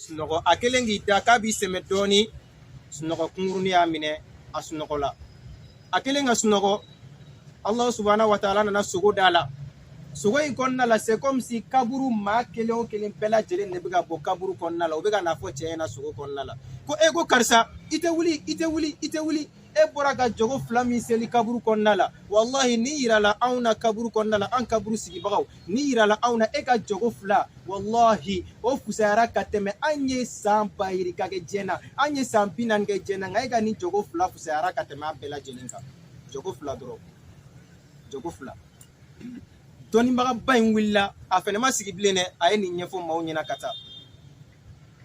Sunɔgɔ a kelen k'i da k'a b'i sɛmɛ dɔɔni, sunɔgɔ kunkurunin y'a minɛ, a sunɔgɔla. A kelen ka sunɔgɔ, Allah subhanahu wa ta'ala nana sogo d'a la. Sogo in kɔnɔna la, c'est comme si kaburu maa kelen o kelen bɛɛ lajɛlen de bɛ ka bɔ kaburu kɔnɔna la, u bɛ ka n'a fɔ cɛ ɲɛna sogo kɔnɔna la ko e ko karisa, i tɛ wuli, i tɛ wuli, i tɛ wuli, e bɔra ka jɔgo fila min seli kaburu kɔnɔna la, walahi ni yirala anw na kaburu kɔnɔna la, an kaburu sigibagaw, ni yirala anw na e ka jɔgo fila, walahi o fusayara ka tɛmɛ an ye san ba yirika kɛ diɲɛ na, an ye san 40 kɛ diɲɛ na, nka e ka nin jɔgo fila fusayara ka tɛmɛ an bɛɛ lajɛlen kan. Jɔgo fila dɔrɔn, jɔgo fila. Dɔnnibagaba in wulila, a fɛnɛ ma sigi bilen dɛ, a ye nin ɲɛfɔ maaw ɲɛna ka taa.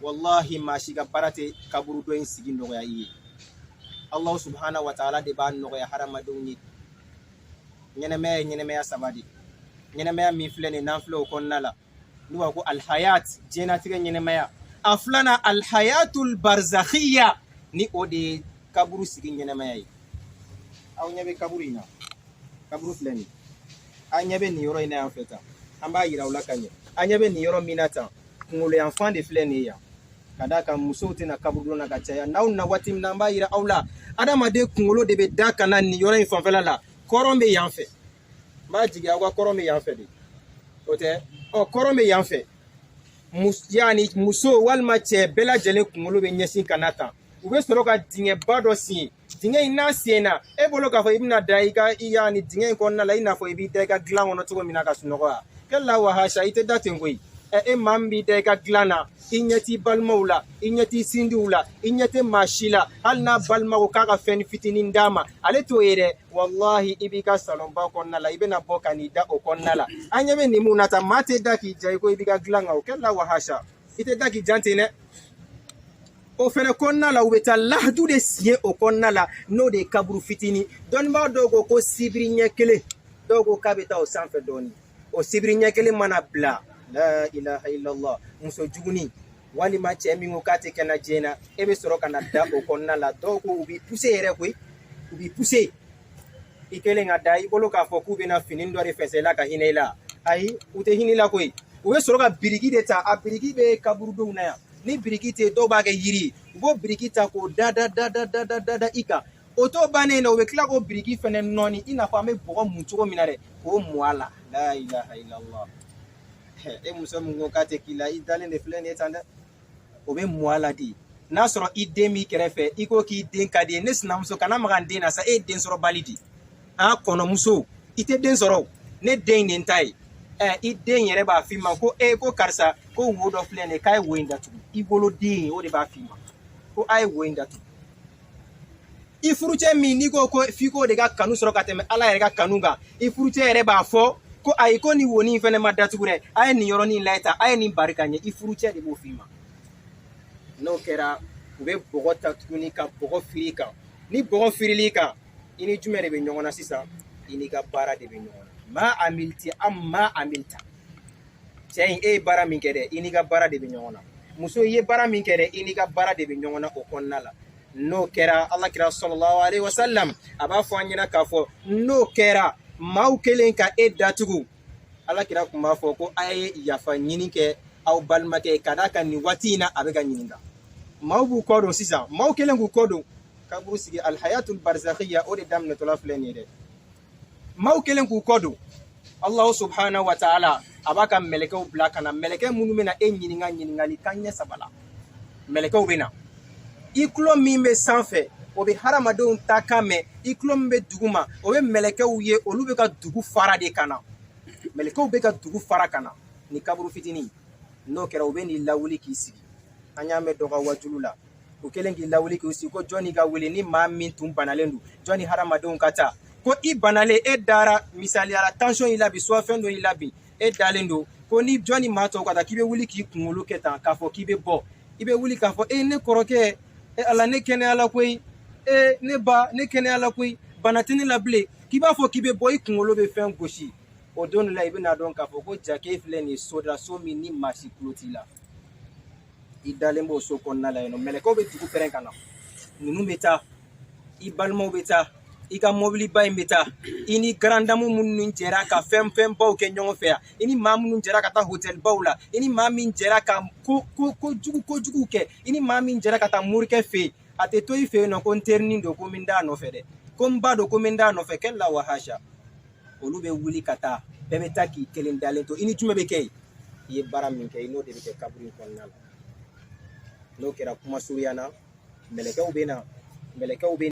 Wallahi maa si ka baara tɛ kaburu dɔ in sigi nɔgɔya i ye. Allah subhanahu wa ta'ala de b'a nɔgɔya hadamadenw ye. Ɲɛnɛmaya ye ɲɛnɛmaya saba de. Ɲɛnɛmaya min filɛ nin n'an filɛ o kɔnɔna la, n'u b'a ko alhayat, diɲɛnatigɛ ɲɛnɛmaya. A filanan, alhayatul barzakhiya, ni o de ye kaburu sigi ɲɛnɛmaya ye. Aw ɲɛ bɛ kaburu in na, kaburu filɛ nin, an ɲɛ bɛ nin yɔrɔ in na yan fɛ tan, an b'a yira aw la ka ɲɛ. An ɲɛ bɛ nin yɔrɔ min na tan, kunkolo yanfan de filɛ nin ye yan, ka d'a kan musow tɛna kaburudon na ka caya. N'aw na waati min na, an b'a yira aw la, adamaden kunkolo de bɛ da ka na nin yɔrɔ in fanfɛla la, kɔrɔn bɛ yan fɛ. N b'a jigin aw ka kɔrɔn bɛ yan fɛ de, o tɛ ɔ, kɔrɔn bɛ yan fɛ. Yaani muso walima cɛ bɛɛ lajɛlen kunkolo bɛ ɲɛsin ka na tan. U bɛ sɔrɔ ka dingɛba dɔ sen. Dingɛ in n'a senna, e bolo k'a fɔ i bɛna da i ka i yaani dingɛ in kɔnɔna la, i n'a fɔ i b'i da i ka dilan kɔnɔ cogo min na ka sunɔgɔ wa? Kalla wa hasha, i tɛ da ten koyi. Ɛ, e maa min b'i da i ka dilan na, i ɲɛ t'i balimaw la, i ɲɛ t'i sindiw la, i ɲɛ tɛ maa si la, hali n'a balima ko k'a ka fɛn fitinin d'a ma, ale t'o ye dɛ. Wallahi i b'i ka salonba kɔnɔna la, i bɛna bɔ ka n'i da o kɔnɔna la. An ɲɛ bɛ nin mun na tan, maa tɛ da k'i ja i ko i b'i ka dilan kan o. Kalla wa hasha, i tɛ da k'i jan ten dɛ. O fɛnɛ kɔnɔna la, u bɛ taa lahadu de siɲɛ o kɔnɔna la, n'o de ye kaburu fitinin. Dɔnnibaa dɔw ko ko sibiri ɲɛ kelen, dɔw ko k'a bɛ taa o sanfɛ dɔɔnin. O sibiri ɲɛ kelen mana bila, la ilaha illallah, muso juguni walima cɛ min ko k'a tɛ kɛ na diɲɛ na, e bɛ sɔrɔ ka na da o kɔnɔna la. Dɔw ko u b'i puse yɛrɛ koyi, u b'i puse. I kɛlen ka da, i bolo k'a fɔ k'u bɛna fini dɔ de fɛsɛ i la ka hinɛ i la, ayi, u tɛ hinɛ i la koyi. U bɛ sɔrɔ ka biriki de ta. A biriki bɛ kaburudenw na yan. Ni biriki tɛ yen, dɔw b'a kɛ yiri ye. U b'o biriki ta k'o da da da da da da da da i kan. O t'o bannen na, u bɛ tila k'o biriki fɛnɛ nɔɔni, i n'a fɔ an bɛ bɔgɔ mun cogo min na dɛ, k'o mun a la. La ilaha illallah. E muso min ko k'a tɛ k'i la, i dalen de filɛ nin ye tan dɛ. O bɛ mun a la de. N'a sɔrɔ i den b'i kɛrɛfɛ, i ko k'i den ka di ye, ne sinamuso, kana maga n den na sa, e ye den sɔrɔbali di a kɔnɔmuso, i tɛ den sɔrɔ, ne den de n ta ye. Ɛ, i den yɛrɛ b'a f'i ma ko e ko karisa, ko wo dɔ filɛ nin ye, k'a ye wo in datugu. I woloden, o de b'a f'i ma ko a ye wo in datugu. I furucɛ min n'i ko ko f'i k'o de ka kanu sɔrɔ ka tɛmɛ Ala yɛrɛ ka kanu kan, i furucɛ yɛrɛ b'a fɔ ko ayi, ko nin wonin fɛnɛ ma datugu dɛ, a ye nin yɔrɔnin lajɛ tan, a ye nin bari ka ɲɛ. I furucɛ de b'o f'i ma. N'o kɛra, u bɛ bɔgɔ ta tuguni ka bɔgɔ firi kan. Ni bɔgɔ firili kan, i ni jumɛn de bɛ ɲɔgɔn na sisan? I n'i ka baara de bɛ ɲɔgɔn na. Ma amilti am ma amilta. Cɛ in, e ye baara min kɛ dɛ, i n'i ka baara de bɛ ɲɔgɔn na. Muso, i ye baara min kɛ dɛ, i n'i ka baara de bɛ ɲɔgɔn na o kɔnɔna la. N'o kɛra, Ala kira sallallahu alaihi wasallam a b'a fɔ an ɲɛna k'a fɔ n'o kɛra, maaw kɛlen ka e datugu, Ala kira tun b'a fɔ ko a ye yafa ɲini kɛ aw balimakɛ, ka d'a kan nin waati in na a bɛ ka ɲininka. Maaw b'u kɔ don sisan, maaw kɛlen k'u kɔ don kaburu sigi, alhayatul barzakhiya, o de daminɛtɔla filɛ nin ye dɛ. Maaw kɛlen k'u kɔ don, Allahu subhanahu wa ta'ala a b'a ka mɛlɛkɛw bila ka na, mɛlɛkɛ minnu bɛna e ɲininka ɲininkali kan ɲɛ saba la. Mɛlɛkɛw bɛ na, i tulo min bɛ sanfɛ, o bɛ hadamadenw ta kan mɛn, i tulo min bɛ dugu ma, o bɛ mɛlɛkɛw ye, olu bɛ ka dugu fara de ka na. Mɛlɛkɛw bɛ ka dugu fara ka na ni kaburu fitinin. N'o kɛra, u bɛ n'i lawuli k'i sigi. An y'a mɛn dɔ ka wajulu la, u kɛlen k'i lawuli k'i sigi, ko jɔnni ka wuli ni maa min tun banalen don, jɔnni hadamadenw ka taa ko i banalen, e dara, misaliyara tension y'i la bi, soit fɛn dɔ y'i la bi, e dalen don, ko ni jɔnni maa tɔw ka taa, k'i bɛ wuli k'i kunkolo kɛ tan k'a fɔ k'i bɛ bɔ, i bɛ wuli k'a fɔ e ne kɔrɔkɛ, e Ala, ne kɛnɛyala koyi, e ne ba, ne kɛnɛyala koyi, bana tɛ ne la bilen. K'i b'a fɔ k'i bɛ bɔ, i kunkolo bɛ fɛn gosi. O don de la i bɛna dɔn k'a fɔ ko jake filɛ nin ye so da, so min ni maa si tulo t'i la, i dalen b'o so kɔnɔna la yen nɔ. Mɛlɛkɛw bɛ dugu pɛrɛn ka na, ninnu bɛ taa, i balimaw bɛ taa, I ka mɔbiliba in bɛ taa, i ni grande dame minnu jɛra ka fɛn fɛnbaw kɛ ɲɔgɔn fɛ yan, i ni maa minnu jɛra ka taa hôtelbaw la, i ni maa min jɛra ka ko ko kojugu kojugu kɛ, i ni maa min jɛra ka taa morikɛ fɛ yen, a tɛ to i fɛ yen nɔ ko n terinin don, ko n bɛ n d'a nɔfɛ dɛ, ko n ba don, ko n bɛ n d'a nɔfɛ. Kɛla wa hasa, olu bɛ wuli ka taa, bɛɛ bɛ taa k'i kelen dalen to. I ni jumɛn bɛ kɛ yen? I ye baara min kɛ, i n'o de bɛ kɛ kaburu in kɔnɔna la. N'o kɛra, kuma surunya na, mɛlɛkɛw bɛ na, mɛlɛkɛw bɛ